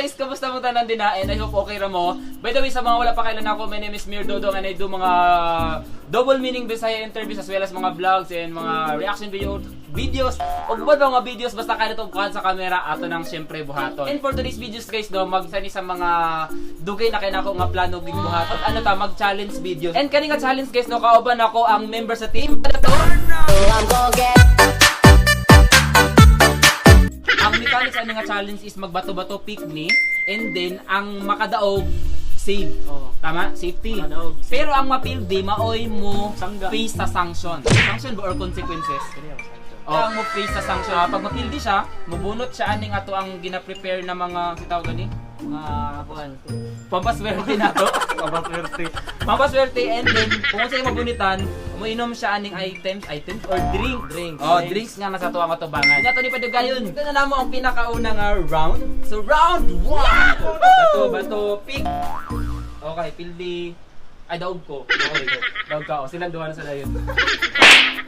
Guys? Kamusta mo tanan din na? And I hope okay ra mo. By the way, sa mga wala pa kailan ako, my name is Mir Dodong and I do mga double meaning Bisaya interviews as well as mga vlogs and mga reaction videos o uban pa mga videos basta kaya ito buhat sa camera ato nang syempre buhaton. And for today's videos, guys, no, magsani sa mga dugay na kay nako nga plano gig buhaton. At ano ta, mag-challenge videos. And kani nga challenge, guys, no, kauban ako ang member sa team. Ano to? Ang mechanics ani nga challenge is magbato-bato pick me and then ang makadaog save. Oo. Tama? Safety. Makadaog, save. Pero ang mapildi maoy mo Sangga. Face sa sanction. Sanction ba or consequences? Oh. Ang mo face sa sanction. Ah, pag mapildi siya, mubunot siya aning ato ang gina-prepare na mga si tawag gani? Mga kuan. Pampaswerte na to. Pampaswerte. Pampaswerte, and then kung sa mabunitan, muinom siya aning items or drink. Drinks. Oh, drinks nga nasa tuwang atubangan. Hindi na to ni Padugayon. Ito na namo ang pinakauna nga round. So round 1. Bato, bato, pick. Okay, pildi. Ay, daog ko. Okay, go. Daog ka. O, silang duha na sa dayon.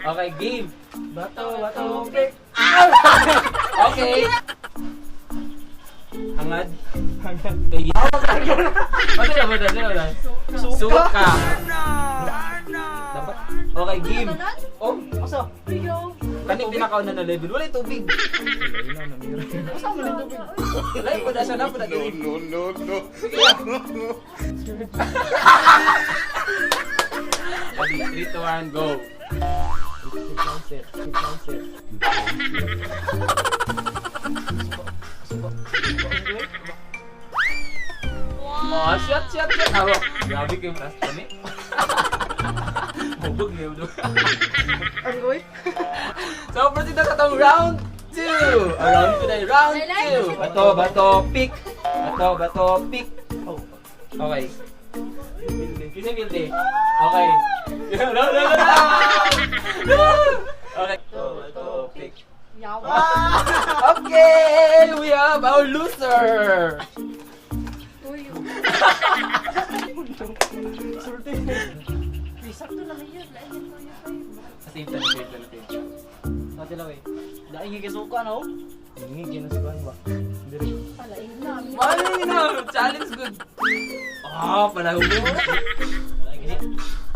Okay, game. Bato, bato, pick. Okay. Hangad. Hangad. Ano na ba? Ano na? Suka. Dapat. Okay, game. Oh, Asa? kaning pinakauna na level. Wala yung tubig. Asa man yung tubig? Wala yung pala siya na pala. No, no, no, no. Sige lang. Ready, 3, 2, 1, go. Oh, shot, shot, shot. Awo. Grabe kayo, last kami. Hubog niyo. Ang gawin? So, proceed na sa itong round 2. Ah, round 2 na yun. Round 2. Bato, bato, pick. Bato, bato, pick. Oh. Okay. Kasi build eh. Okay. No, no, no, no! Okay. Bato, bato, pick. Yawa. Okay! We have our loser! Tuyo. Uy, sakto na kayo. Lain yung tuyo kayo. Save na, save na, save na. Ate law eh. Daing nga kasuka no? Hingi ginasukan ba? Diri. Palain na. Mali na! Challenge good! Ah, palahubog. Daing gini.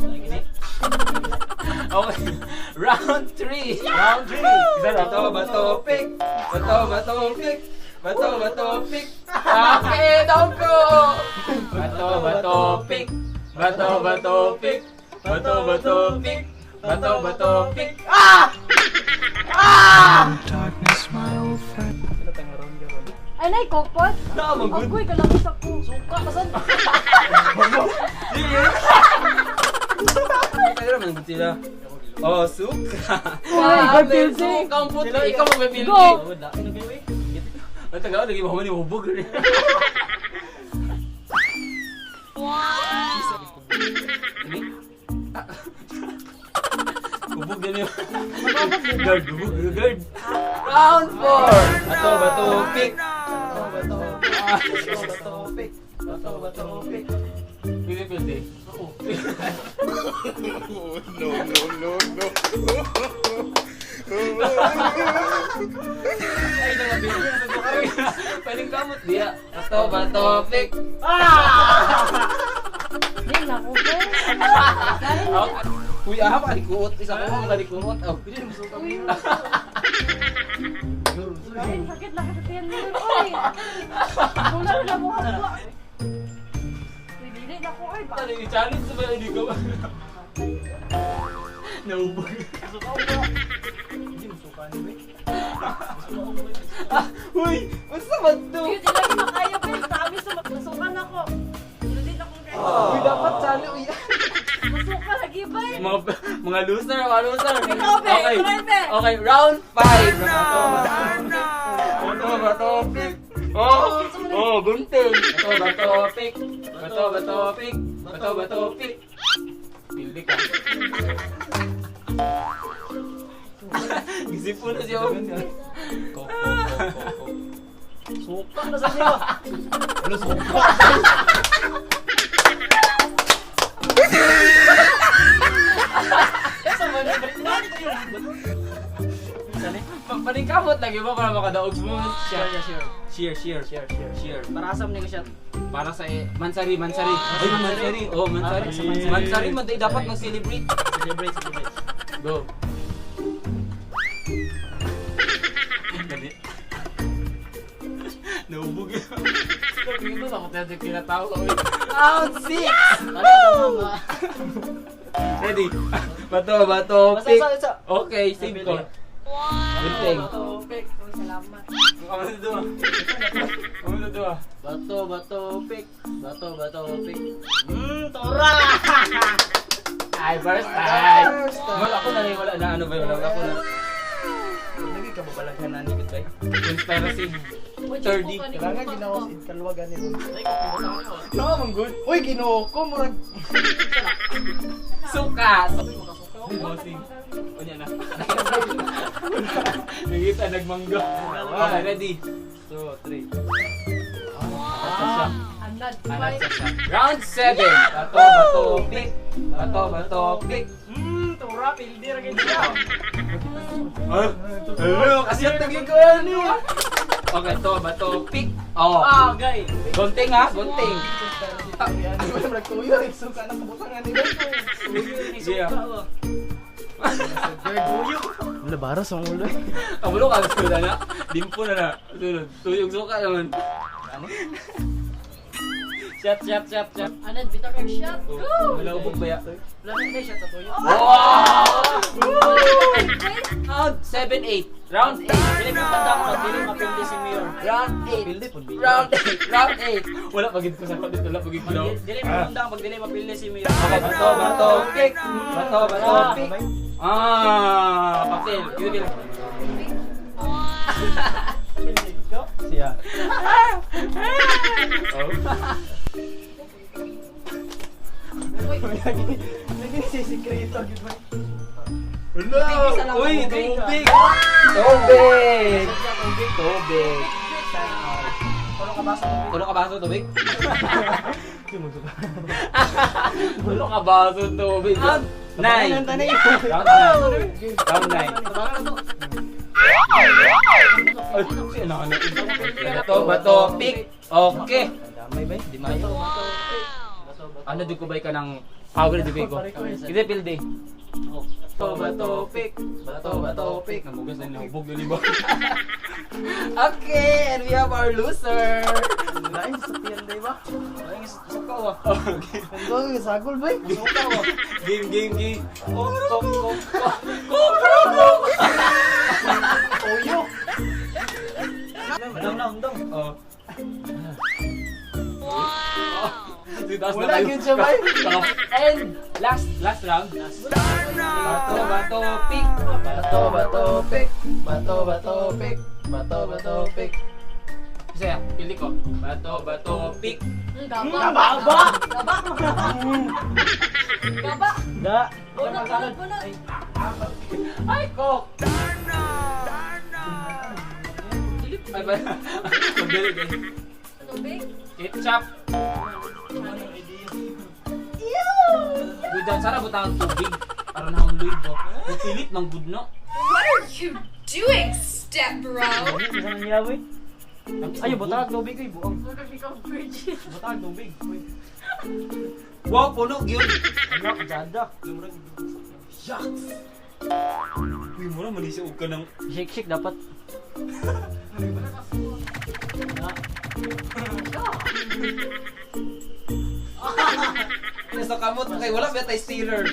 Daing gini. Okay. Round 3! Round 3. Isa bato, bato, pick! Bato, bato, pick! Bato, bato, pick! Okay, down ko! Bato, bato, pick! Bato, bato, pick! Bato, bato, pick! Bato, bato, pick! Ah! Ah! Sila tang round karon. Ay, nay, kokpot. Naamang good. Agoy, kalangis ako. Suka, kasan? Pero man good sila. Oh, suka. Uy, Grabe, suka ang puti. Ikaw magpipildi. Go! Oh, daing na kayo eh. Ang tagal, lagi mo ni hubog. Wow! Hubog din yun. Guard, hubog, guard. Round 4! Bato, bato, pick. Bato bato. Bato bato pick. Bato bato pick. Pili, pili. Oo. No, no, no, no. Ay, nakabili. Pwedeng kamot diya. Bato, bato, pick. Hindi na ako, be. Okay. Uy, ah, makalikuot. Isa ko, makalikuot. Oh. Pwede mo suka. Uy, ay, sakit na kasi tiyan mo. Uy! Wala na mo ako. Uy, dili na ko. Ay, Ano yung challenge sa mga hindi ko ba? Naubog. Suka ba? Hindi mo suka ni eh. Suka ko ba? Ah, uy! Basta ba to? Uy, di lagi makaya pa. Sabi sa masukan ako. Hindi na akong Uy, dapat challenge. Uy. Masuka lagi ba? Mga loser, mga loser. Ikaw, be. Okay. Ikaw, be. Okay, round 5. Bato, bato, pick. Oh, oh, gunting. Bato, bato, pick. Bato, bato, pick. Bato, bato, pick. Pildi ka. Gisipo na siya. Ko ko ko ko. Suka na sa siya. Ano suka? Sa man balik na. Sani? Paningkamot lagi ba para makadaog mo? Sure, sure. Share, share. Share, share. Share. Para asam ni ko shot. Para sa Mansari, Mansari. Ay, Mansari. Oh, Mansari. Ah, sa Mansari. Mansari man day dapat mag-celebrate. Celebrate, celebrate. Go. Dali. Naubog yun. Ito ako tayo kinatawa. Round 6! Ano mama? Ready? Bato, bato, Basta, pick. isa, isa. Okay, save ko. Gunting. Bato, pick. Uy, salamat. Kamu na dua. Kamu na dua. Bato, bato, pick. Bato, bato, pick. Tora! Ay, first time. Wala ako na wala na ano ba yun? Wala ako na. Lagi ka babalaghan na ni goodbye. Conspiracy. Uy, 30. Kailangan ginawa sa kalwagan nila. No, man good. Uy, Ginoo ko murag Suka. Bossing. Unya na. Nangita nagmangga. Okay, ready. 2, 3. Anad. Anad sa siya. Round 7. Bato, bato, pick. Bato, bato, pick. Tora, pildi ra gid siya. Huh? Ano? Kasi ang tagig ko ano. Okay, to, bato, pick. Oh. Ah, gay. Gunting ha, gunting. Ano ba murag tuyo eh, suka na kabutangan nila. Yeah. Wala baras ang ulo. Kamulo ka, sunod na. Dimpo na na. Sunod. Tuyog suka naman. Shot, shot, shot, shot. Anad, bitak ang shot. Go! Wala ubog ba ya? Wala na shot sa tuyo. Wow! Round 7, 8. Round 8. Dili mo tanda ko pag dili mapildi si Mayor. Round 8. Pildi pud ba? Round 8. Round 8. Wala pagid ko sa dito. Wala pagid ko. Dili mo tanda pag dili mapildi si Mayor. Okay, bato, bato, pick. Bato, bato, pick. Ah, papel. Gito, gito. Siya. Oh. Lagi si sikreto gid ba. Uy, tubig! Tubig! Tubig! Puno ka baso. Tulo ka baso tubig? Tulo ka baso tubig. Round 9. Round 9. Round 9. Ay, si ano ano. Bato, bato, pick. Okay. Damay ba? Di mayo. Bato, bato. Ano di ko ba ka ng power di ko? Hindi pilde. Bato, bato, pick. Bato, bato, pick. Namugas na nahubog na liba. Okay, and we have our loser. Lain sa tiyan day ba? Ay, suka wa. Okay. Ang sagol ba? Suka wa. Game, game, game. Kok, kok, kok, kok. Kok, kok, kok. Tuyo. Undang na, undang. Oh. Wow. Wala gyud siya, bay. And last last round. Bato, bato, pick. Bato bato pick. Bato bato pick. Bato bato pick. Isa, pili ko. Bato, bato, pick. Gaba! Gaba! Gaba! Gaba! Da. Bunot, bunot, bunot! Ay, kok. Ay, ba? Magdali, guys. Tubig? Ketchup. Good down. Sana butang ang tubig. Aron na ang luid bo. Pilit mang good no. What are you doing, step bro? Ano niya boy? Ay, butang tubig ay buong. Mura ikaw virgin. Butang tubig. Uy. Wow, puno gyud. Ano ka jada? Shucks. Uy, mura mali siya og ka ng Shake shake dapat. Nasa kamot kay wala ba tay steerer.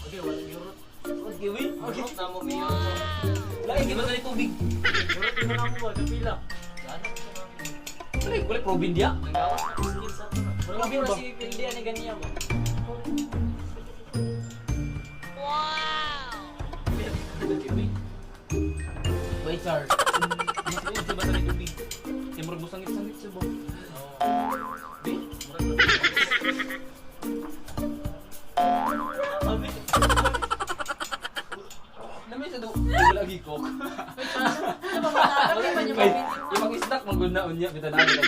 Okay, wala yurot. Okay, wait. Okay. Na mo mayor. Wala di ba tali tubig? Yurot mo na mo kapila. Wala wala probin dia. Nagawas na skill sa to. Wala Robin ba ba? si Pildi ani ganiya mo? Okay, wait. Wait, sir. Mas uod ba tali tubig? Kay murag mo sangit-sangit siya ba? Di? Abi. Nami sa do. Wala gi kok. Wala pa niya Kay imong isdak manggod na unya bitan na kay.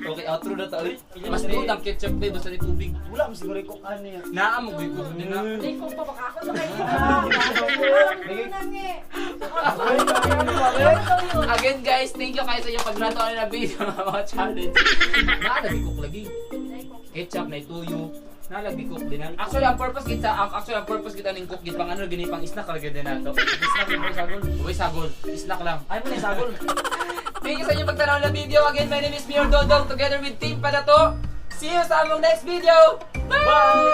Okay, Outro na ta oy. Mas duot ang ketchup babe basta di tubig. Wala mo siguro cook ani. Naa mo gyud cook din na. Ay, kung pa baka ako sa kayo. Again guys, thank you kayo sa inyong pagnato na video ng mga challenge. Naa lagi cook lagi. Ketchup na tuyo. Naa lagi cook din. Actually, ang purpose kita, actually ang purpose kita ning cook gid pang ano gini pang snack lagi din nato. Snack yung sagol. Uy, sagol. Snack lang. Ay mo na yung sagol. Thank you sa inyong pagtanaw na video. Again, my name is Mayor Dodong together with Team Padato. See you sa among next video. Bye!